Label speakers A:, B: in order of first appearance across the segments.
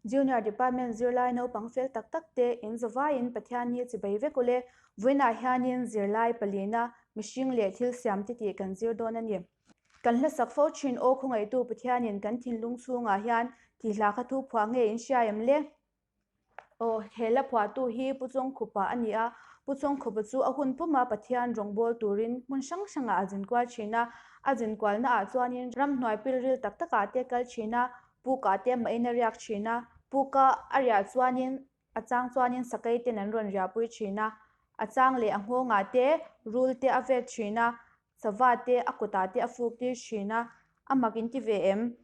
A: Junior Department zirlai naupang fel tak tak te in zavaiin Pathianni chibei vek ule. Vawiinah hianin zirlai palina mihring leh thil siam te tih kan zir dawn a ni. Kan hlasak fo thin aw khawngaihtu Pathianin kan thinlung chhungah hian tih hla kha thu phuah nge in hria em le? Aw, he la phuahtu hi Pu Chawngkhupa a ni a. Pu Chawngkhupa chu a hun puma Pathian rawngbâwl turin hmun hrang hrangah a zin kual thin a. A zin kualnaah chuanin ramhnuai pilril tak takah te kal thin a, pukah te mahin a riak thin a. Puka a riah chuanin a chang chuanin sakei ten an rawn riahpui thin a, a chang leh a nghawngah te rul te a vet thin a, sava te a kutah te a fuk tir thin a, a mak in ti ve em?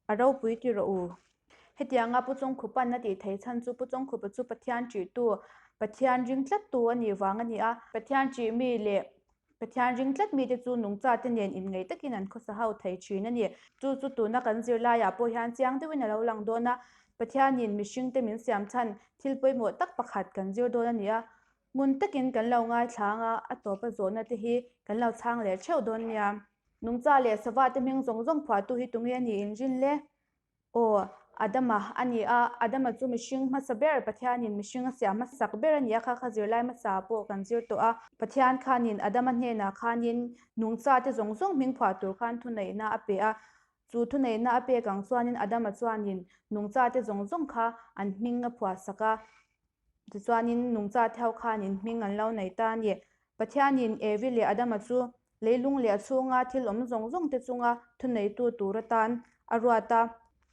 A: A ropui ti rawh u. Hetianga Pu Chawngkhupa'n a tih theih chhan chu Pu Chawngkhupa chu Pathian ṭihtu, Pathian ring tlattu a nih vang a ni a. Pathian ṭih mi leh Pathian ring tlat mite chu nungchate nen inngeih takin an khawsa ho thei ṭhin a ni. Chu chu tuna kan zirlaiah pawh hian chiang deuhin a lo lang dawn a. Pathianin mihringte min siam chhan thil pawimawh tak pakhat kan zir dawn a ni a. Ngun takin kan lo ngaithla ang a, a tawpa zawhna te hi kan lo chhang leh theuh dawn nia. Nungcha leh sava te hming zawng zawng phuahtu hi tunge a nih inrin le? Aw, Adama a ni a, Adama chu mihring hmasa ber, Pathianin mihring a siam hmasak ber a ni a, kha kha zirlai hmasa pawh kan zir tawh a. Pathian khanin Adama hnenah khanin nungcha te zawng zawng hming phuah tur khan thuneihna a pe a, chu thuneihna a pek ang chuanin Adama chuanin nungcha te zawng zawng kha an hming a phuahsak a. Tichuanin nungcha te ho khanin hming an lo nei ta a ni. Pathianin Evi leh Adama chu leilung leh a chhunga thil awm zawng zawng te chunga thuneitu tur atan a ruat a.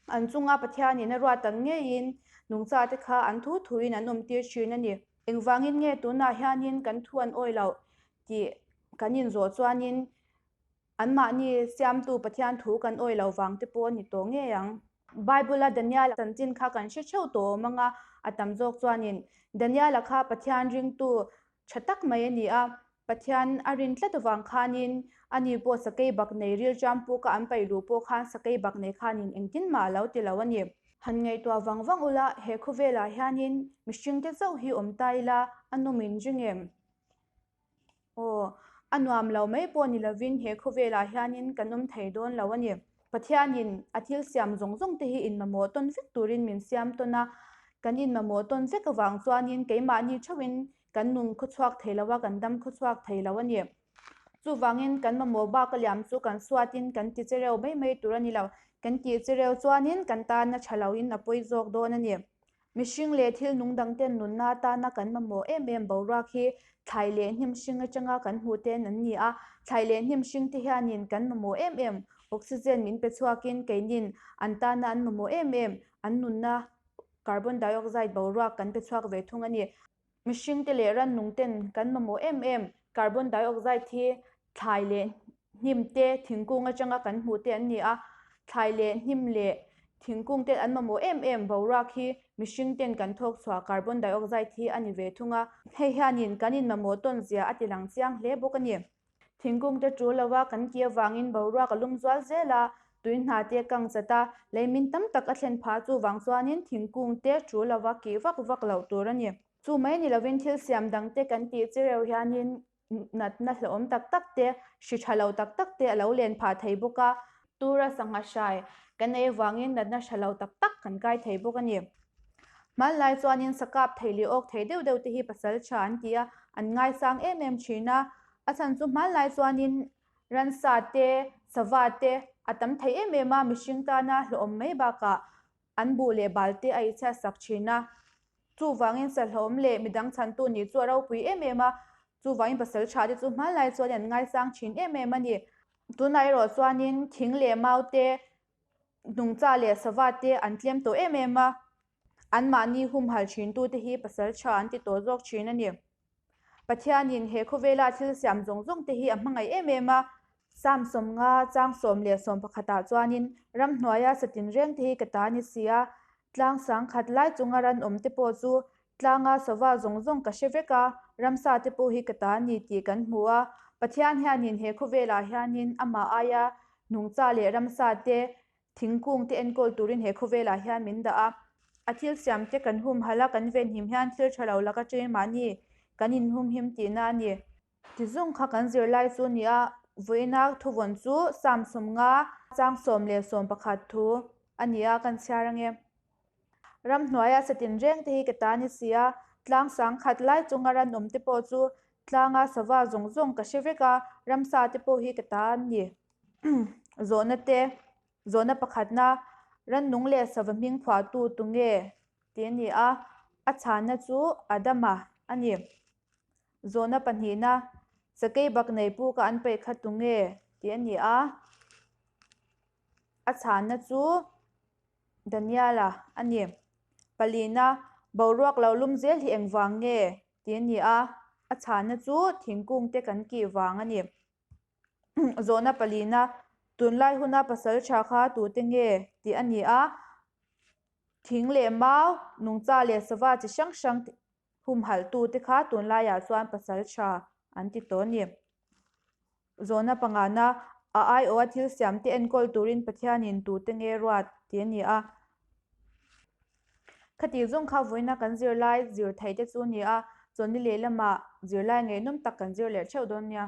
A: An chunga Pathianin a ruat ang ngeiin nungcha te kha an thu thuin an awmtir thin a ni. Engvangin nge tunah hianin kan thu an awi loh tih kan inzawh chuanin Anmahni siamtu Pathian thu kan awih lo vang te pawh a ni tawh ngei ang. Bible-a Daniel-a chanchin kha kan hre theuh tawh awm ang a, a tam zawk chuanin Daniel-a kha Pathian ringtu tha tak mai a ni a, Pathian a rin tlat avang khanin ani pawh sakei bak nei rilṭam puka an paih luh pawh khan sakei bak nei khanin engtin mah a lo ti lo a ni. Han ngaihtuah vang vang ula, he khawvelah hianin mihringte chauh hi awm ta ila a nawm in ring em? Aw, a nuam lo mai pawh ni lovin he khawvelah hianin kan awm thei dawn lo a ni. Pathianin a thil siam zawng zawng te hi inmamawh tawn vek turin min siam tawn a, kan inmamawh tawn vek avang chuanin keimahni theuhin kan nun khawchhuak thei lo a, kan dam khawchhuak thei lo a ni. Chuvangin kan mamawh bak a liam chu kan suatin kan ti che reuh mai mai tur a ni lo. Kan tih che reuh chuanin kan tan a tha loin a pawi zawk dawn a ni. Mihring leh thil nung dangten nunna atana kan mamawh em em boruak hi thlai leh hnim hring atanga kan hmuh ten an ni a. Thlai leh hnim hring te hianin kan mamawh em em oxygen min pe chhuakin keinin an tana an mamawh em em an nunna carbon dioxide boruak kan pe chhuak ve thung a ni. Mihringte leh rannungten kan mamawh em em carbon dioxide hi thlai leh hnim te thingkung atanga kan hmuh te an ni a, thlai leh hnim leh thingkung te an mamawh em em boruak hi mihringten kan thawk chhuah carbon dioxide hi a ni ve thung a, hei hianin kan inmamawh tawn zia a ti lang chiang hle bawk a ni. Thingkung te tul lova kan tih avangin boruak a lum zual zel a, tui hna te a kang chat a, lei min tam tak a thlen phah chuvang chuanin thingkung te tul lova kih vak vak loh tur a ni. Chu mai ni lovin thil siam dang te kan tih chi reuh hianin natna hlauhawm tak tak te, hri tha lo tak tak te a lo len phah thei bawk a. Tura sangha hrai kan ei avangin natna hra lo tak tak kan kai thei bawk a ni. Hmanlai chuanin sakap thei leh awk thei deuh deuh te hi pasal tha an ti a, an ngaisang em em thin a. A chhan chu hmanlai chuanin ransa te, sava te a tam thei em em a, mihring tana hlauhawm mai bakah an buh leh bal te a ichhiat sak thin a. Chuvangin sahlawm leh midang chhantu nih chu a ropui em em a, chuvangin pasal tha te chu hmanlai chuan an ngaisang thin em em a ni. Tunah erawh chuanin thing leh mau te, nungcha leh sava te an tlem tawh em em a, anmahni humhal thintu te hi pasal tha an ti tawh zawk thin a ni. Pathianin he khawvela thil siam zawng zawng te hi a hmangaih em em a. Sam sawmnga chang sawm leh sawm pakhatah chuanin ramhnuaia satin reng te hi ka ta ni si a, tlang sang khat lai chunga ran awm te pawh chu tlanga sava zawng zawng ka hre vek a, ramsa te pawh hi ka ta ni tih kan hmu a. Pathian hianin he khawvelah hianin amah aia nungcha leh ramsa te Thingkung te enkawl turin he khawvelah hian min dah a, a thil siam te kan humhalh a, kan venhim hian thil tha lo laka ṭeng mahni kan inhumhim tihna a ni. Tizung kha kan zirlai chu a ni a, vawiina thuvawn chu Psalm 50 chang 11 thu a ni a, kan chhiar ange. Ramhnuaia satin reng te hi ka ta ni si a, tlang sangkhat lai chunga ran awm te pawh chu tlanga sava zawng zawng ka hre vek a, ramsa te pawh hi ka ta an ni. Zawhna te, Zawhna pakhatna, Rannung leh sava hming phuahtu tu nge? tih a ni a, a chhanna chu Adama a ni. Zawhna pahnihna, Sakei bak nei puka an paih kha tu nge? tih a ni a, a chhanna chu Daniela a ni. Palina, Boruak lo lum zel hi engvang nge? tih a ni a, a chhanna chu thingkung te kan kih vang a ni. Zawhna palina, Tunlai huna pasal tha kha tute nge? tih a ni a, thing leh mau, nungcha leh sava chi hrang hrang humhalhtute kha tunlaiah chuan pasal tha an ti tawh a ni. Zawhna pangana, A aiawha thil siamte enkawl turin Pathianin tute nge ruat? tih a ni a. Khati zawng kha vawiina kan zirlai zir theih te chu a ni a, chawlhni lehlamah zirlai ngaihnawm tak kan zir leh theuh dawn nia.